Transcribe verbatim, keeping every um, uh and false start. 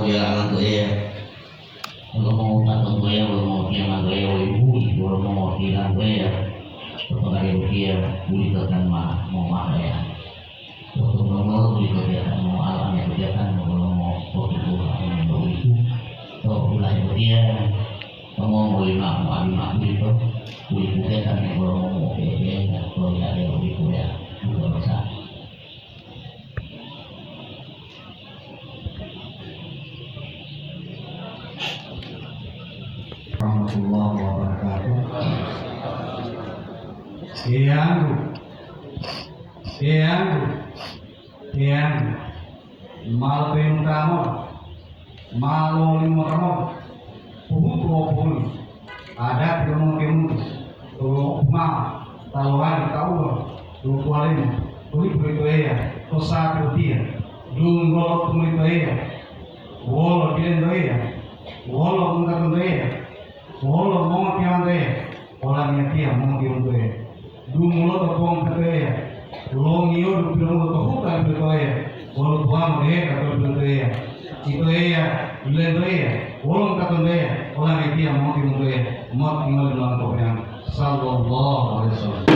Ya, Eyanto Eya, wolo mongotatonto Eya, wolo mongotiyanganto Eya, wolo ibu, wolo mongotilanto Eya, to pagade botiya, uwito tan ma momaha Eya. Wolo mongotiyanganto uwito Eya tan momaha Eya, uwito tan wolo mongotiyanganto uwito, to ulahe botiya, to mongoli ma'o moali ma'o uwito, uwito Eya tan wolo mongotiyanganto Eya, to yilade uwito Eya, uwito Eya. Warahmatullahi wabarakatuh. Eyanggu, eyanggu, eyanggu, ma lopenu tamo, ma lolimo tamo, pohutu lo pohuli. Adati lo mongotiyombunto, to lo'opu ma'o, ta lowali tauwa, to lopuwalimo, to lipu lito Eya, to sa'ati botiya, dunggo lo tumulito Eya, wolo dilento Eya, wolo wutatonto Eya, wolo mongotiyanganto Eya, olamiyatiya mongotiyombunto Eya. Dumuloto pongpeto Eya, longiyodu pilomulo to huta pito Eya, wolo tuwamo deheka to pito Eya. Ito Eya, lulento Eya, wolo mutatonto Eya, olametiya moti monto Eya, moti ngoli molamu popoyang. Sallallahu alaihi wasallam.